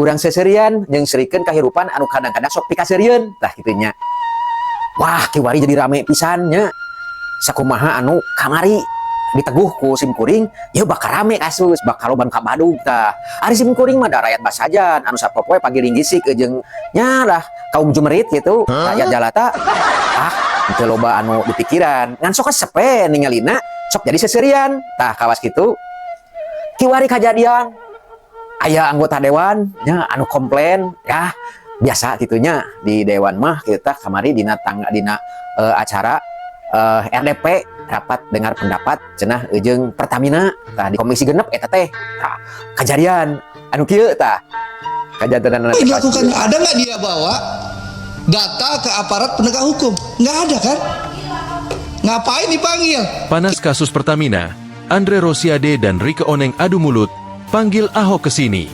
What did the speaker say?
Urang seserian jeung serikeun kahirupan anu kadang-kadang sok pikaseurieun, tah kitu nya. Wah, kiwari jadi rame pisan nya. Sakumaha anu kamari diteguh ku sim kuring, ya bakal rame kasus, bakal loba nu kabadug tah. Ari sim kuring mah da rakyat basajan anu sapopoe pagiling gisik jeung nya lah kaum jumerit gitu, rakyat jalata. Ah, teu loba anu dipikiran. Ngan sok resep we ningalina, sok jadi seserian. Tah, kawas kitu. Kiwari kajadian aya anggota dewan nya anu komplain ya, biasa gitunya di dewan mah. Kita kamari dina tangga dina acara RDP, rapat dengar pendapat cenah jeung Pertamina, tah di Komisi 6 eta teh. Tah, kajadian anu kieu, tah kajadian. Dilakukan, ada nggak dia bawa data ke aparat penegak hukum? Nggak ada, kan? Ngapain dipanggil? Panas kasus Pertamina, Andre Rosiade dan Rike Oneng adu mulut, panggil Ahok ke sini.